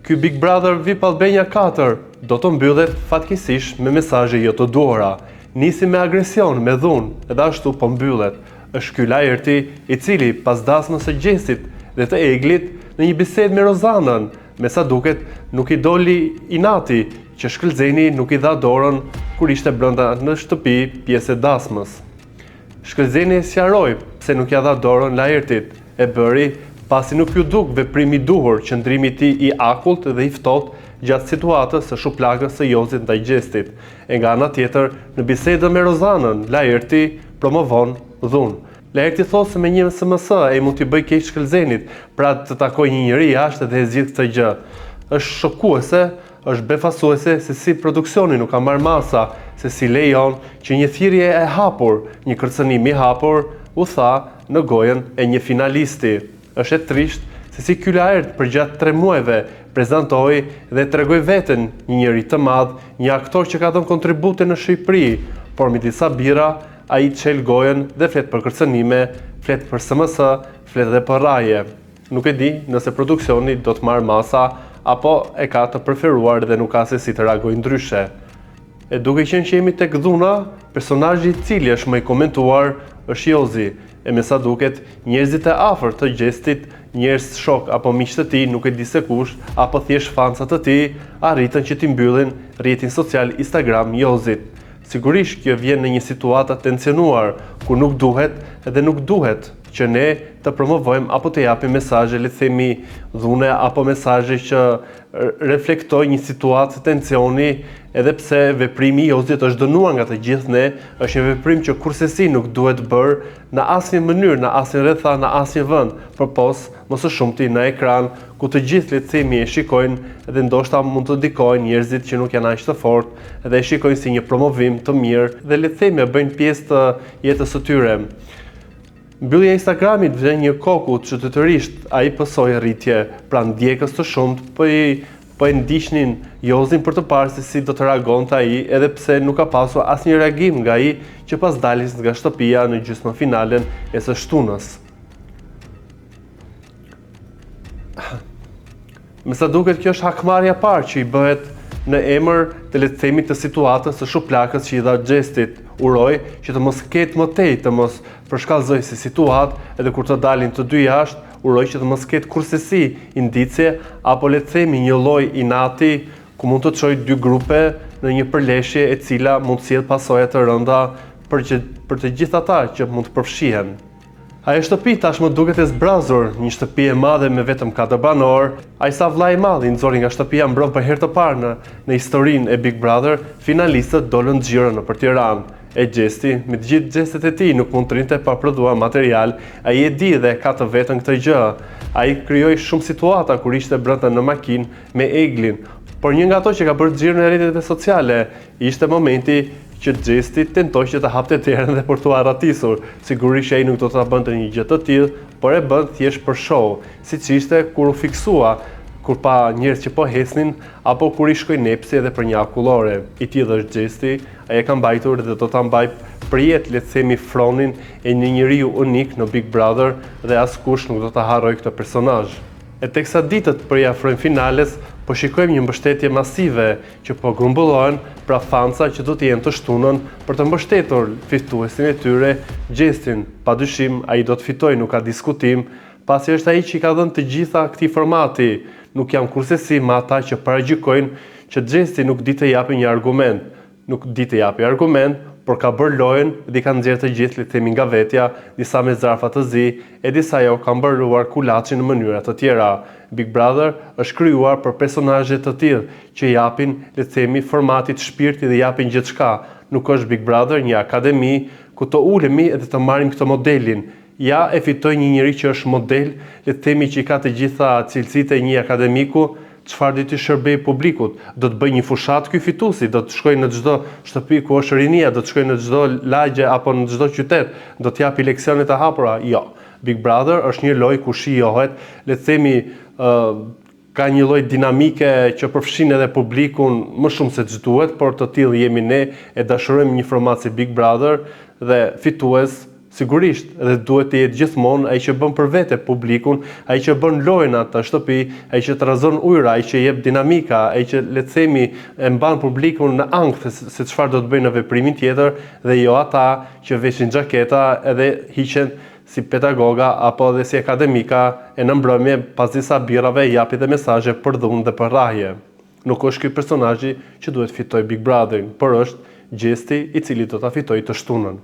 Ky Big Brother VIP Albania 4 do të mbyllet fatkeqësisht me mesazhe jo të duhura. Nisi me agresion, me dhunë, edhe ashtu po mbyllet. Është ky Laerti, i cili pas dasmës së Gjestit dhe të Eglit, në një bisedë me Rozanën, me sa duket nuk i doli inati që Shkëlzeni nuk i dha dorën kur ishte brenda në shtëpi pjesë e dasmës. Shkëlzeni e sqaroi pse nuk ia dha dorën Laertit, e bëri pasi nuk iu duk veprim i duhur qëndrimi i tij i akullt dhe i ftohtë gjatë situatës së shuplakës së Jozit ndaj Gjestit. E nga ana tjetër, në bisedën me Rozanën, Laerti promovon dhunë. Laerti thotë se me një SMS ai mund t'i bëjë keq Shkëlzenit, pra të takojë një njeri jashtë dhe e zgjidh këtë gjë. Është shokuese, është befasuese se si produksioni nuk ka marrë masa, se si lejon që një thirrje e hapur, një kërcënim i hapur, u tha në gojën e një finalisti. Është e trishtë se si ky Laert përgjatë tre muajve prezantoi dhe tregoi veten një njeri të madh, një aktor që ka dhënë kontribute në Shqipëri, por me disa birra ai çel gojën dhe flet për kërcënime, flet për SMS, flet dhe për rrahje. Nuk e di nëse produksioni do të marrë masa apo e ka të preferuar dhe nuk ka se si të reagojë ndryshe. E duke qenë që jemi tek dhuna, personazhi i cili është më i komentuar është Jozi, e me sa duket njerëzit e afërt të Gjestit, njerëz shokë apo miq të tij nuk e di se kush, apo thjesht fansa të tij, arritën që t'i mbyllin rrjetin social Instagram Jozit. Sigurisht kjo vjen në një situatë të tensionuar, ku nuk duhet dhe nuk duhet që ne të promovojmë apo të japim mesazhe le të themi dhune apo mesazhe që reflektojnë një situatë tensioni edhe pse veprimi i Jozit është dënuar nga të gjithë ne, është një veprim që kurrsesi nuk duhet bërë në asnjë mënyrë, në asnjë rrethanë, në asnjë vend, përpos më së shumti në ekran, ku të gjithë le të themi e shikojnë dhe ndoshta mund të ndikojnë njerëzit që nuk janë aq të fortë dhe e shikojnë si një promovim të mirë dhe le të themi e bëjnë pjesë të jetës së tyre. Mbyllja e Instagramit vjen një kohë ku çuditërisht ai pësoi rritje, pra ndjekës të shumtë po i po e ndiqnin Jozin për të parë se si do të reagonte ai edhe pse nuk ka pasur asnjë reagim nga ai që pas daljes nga shtëpia në gjysmëfinalen e së shtunës. Me sa duket kjo është hakmarrja e parë që i bëhet në emër të le të themi të situatës së shuplakës që i dha Gjestit. Uroj që të mos ketë më tej, të mos përshkallëzojë si situatë edhe kur të dalin të dy jashtë, uroj që të mos ketë kurrsesi indicie apo le të themi një lloj inati ku mund të çojë dy grupe në një përleshje e cila mund të sjellë pasoja të rënda për që, për të gjithë ata që mund të përfshihen. Ajo shtëpi tashmë duket e zbrazur, një shtëpi e madhe me vetëm katër banorë, aq sa vëllai i madh i nxori nga shtëpia mbrëmë për herë të parë në në historinë e Big Brother, finalistët dolën xhiro nëpër Tiranë. E Gjesti, me të gjithë gjestet e tij nuk mund të rrinte pa prodhuar material, ai e di dhe e ka të vetën këtë gjë. Ai krijoi shumë situata kur ishte brenda në makinë me Eglin, por një nga ato që ka bërë xhiron e rrjeteve sociale, Ishte momenti që Gjesti tentoi që të hapte derën dhe për t'u arratisur. Sigurisht që ai nuk do ta bënte një gjë të tillë, por e bën thjesht për show, siç ishte kur u fiksua, kur pa njerëz që po ecnin apo kur i shkoi nepsi edhe për një akullore. I tillë është Gjesti, ai e ka mbajtur dhe do ta mbajë përjetë le të themi fronin e një njeriu unik në Big Brother dhe askush nuk do ta harrojë këtë personazh. E teksa ditët po i afrojnë finales, po shikojmë një mbështetje masive që po grumbullohen pra fansa që do të jenë të shtunën për të mbështetur fituesin e tyre, Gjestin. Padyshim, ai do të fitojë, nuk ka diskutim, pasi është ai që i ka dhënë të gjitha këtij formati. Nuk jam kurrsesi me ata që paragjykojnë që Gjesti nuk di të japi një argument. Nuk di të japi argument, por ka bërë lojën dhe i ka nxjerrë të gjithë le të themi nga vetja, disa me zarfa të zi, e disa jau ka mbaruar kulaçin në mënyra të tjera. Big Brother është krijuar për personazhe të tillë që japin, le të themi, formatit shpirt dhe japin gjithçka. Nuk është Big Brother një akademi ku të ulemi dhe të marrim këtë modelin. Ja e fitoi një njeri që është model, le të themi që i ka të gjitha cilësitë e një akademiku, çfarë do t'i shërbejë publikut? Do të bëjë një fushatë ky fituesi, do të shkojë në çdo shtëpi ku është rinia, do të shkojë në çdo lagje apo në çdo qytet, do të japi leksione të hapura? Jo. Big Brother është një lojë ku shijohet, le të themi, ë ka një lloj dinamike që përfshin edhe publikun më shumë se ç'duhet, por të tillë jemi ne, e dashurojmë një format si Big Brother dhe fitues. Sigurisht, dhe duhet të jetë gjithmonë ai që bën për vete publikun, ai që bën lojën atë shtëpi, ai që trazon ujëra, ai që jep dinamika, ai që le të themi e mban publikun në ankth se çfarë do të bëjë në veprimin tjetër dhe jo ata që veshin xhaketa edhe hiqen si pedagoga apo edhe si akademika e në mbrëmje pas disa birrave japin dhe mesazhe për dhunë dhe për rrahje. Nuk është ky personazhi që duhet fitojë Big Brotherin, por është Gjesti i cili do ta fitojë të shtunën.